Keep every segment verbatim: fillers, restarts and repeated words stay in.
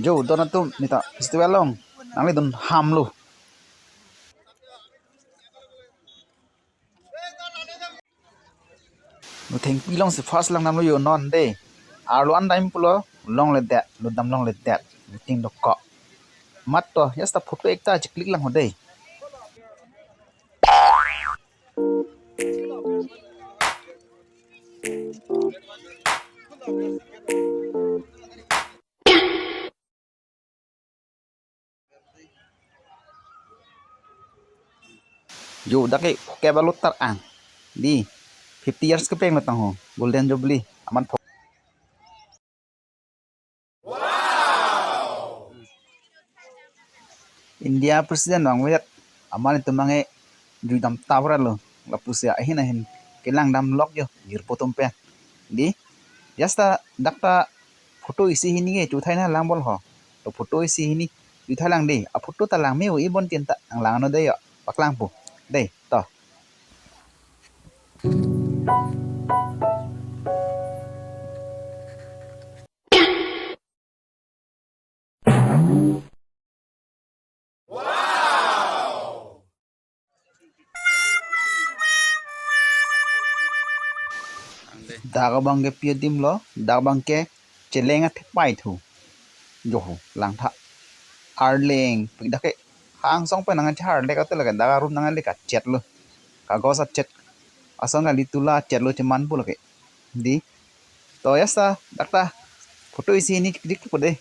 Jo, don atum, neta festival along nanglidun ham lo. Nothengpi alongsi first langdamlo jo non dei. Arlo an dam pulo, longledet, lodam longledet, meeting dokok. Mat to, just a photo ekta chiklik lang ho dei. Jo, dak ke phokep alo tar ang. Dei, fifty years kepeng lo tang ho, Golden Jubilee, amat phok. India President vangvet, amat itum abang ke juidam ta pura lo, lapusi ahin ahin kelangdam lok jo, jirpo atum pen. Dei, just a dak ta photo isi hini ke chuthai nanglang bol ho. To photo isi hini chuthai lang dei. A photo ta lang me-o, ibon tin ta nanglang non dei jo. Paklangpo. Dei, to. Dak abang ke pi adim lo, dak abang ke cheleng athepai thu. Jo ho, langtha. Arleng, pi dak ke hang song pen nangchehar le kate lake, dak arum nangli kachet lo. Kagos achet. Asong kali tula achet lo cheman pu lake. Dei. To just a, dak ta photo isi hini chiklik po dei.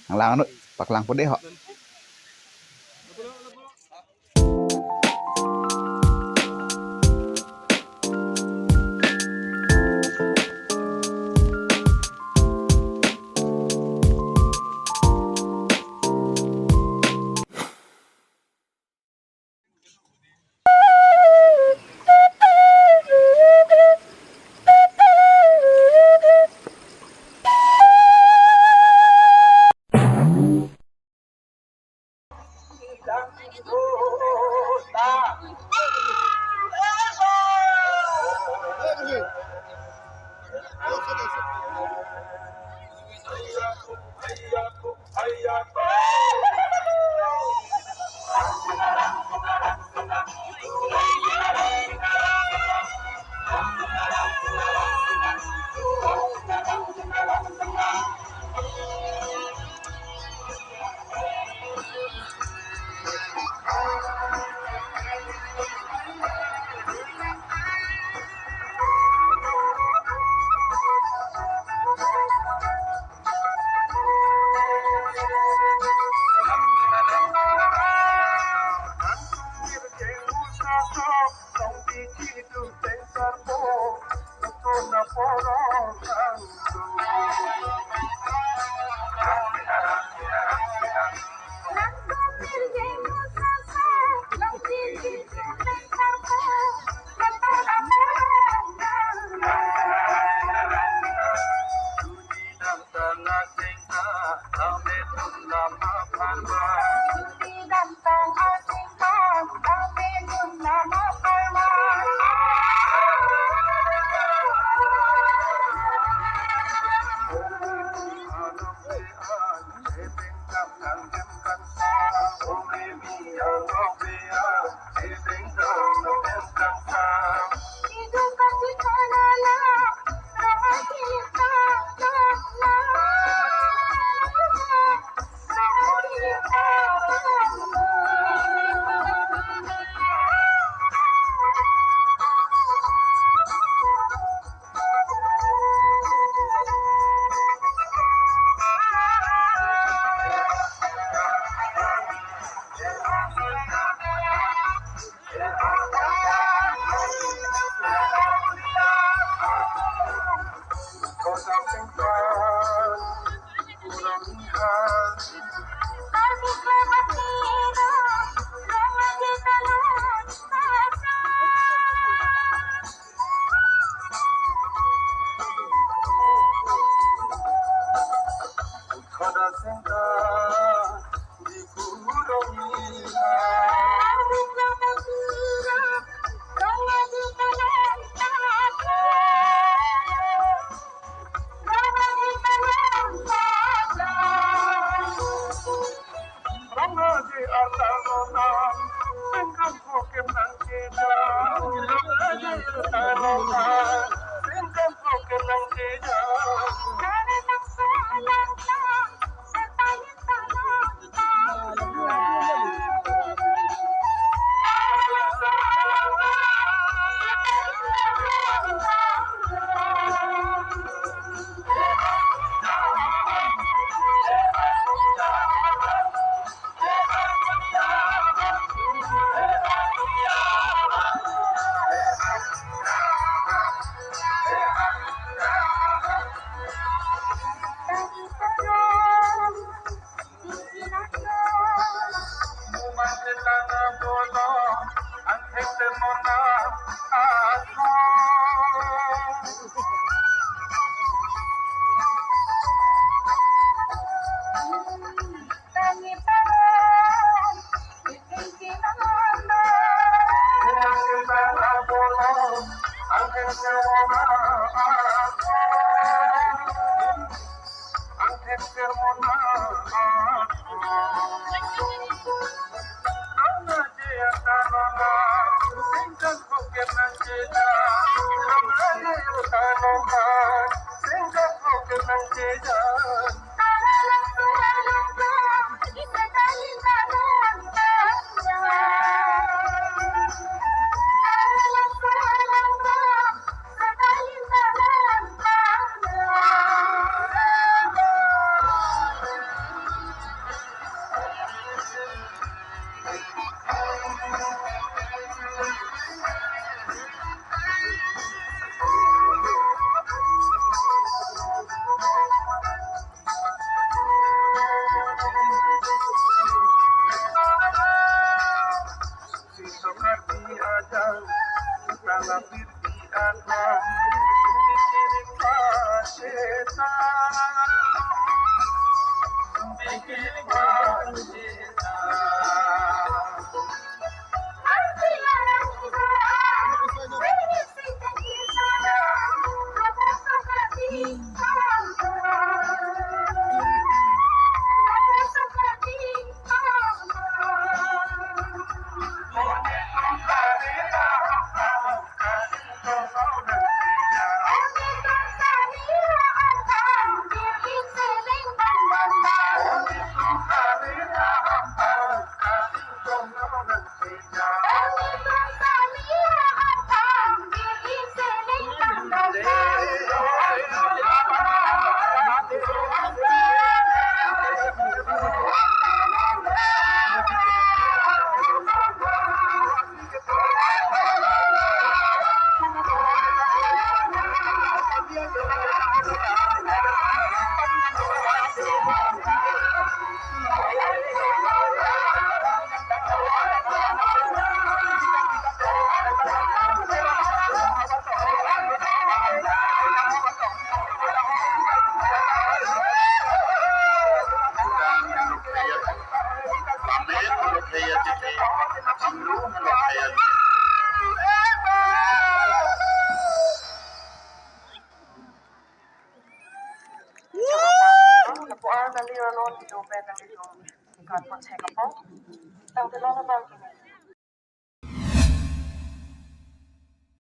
Nanglang non, paklangpo dei ho.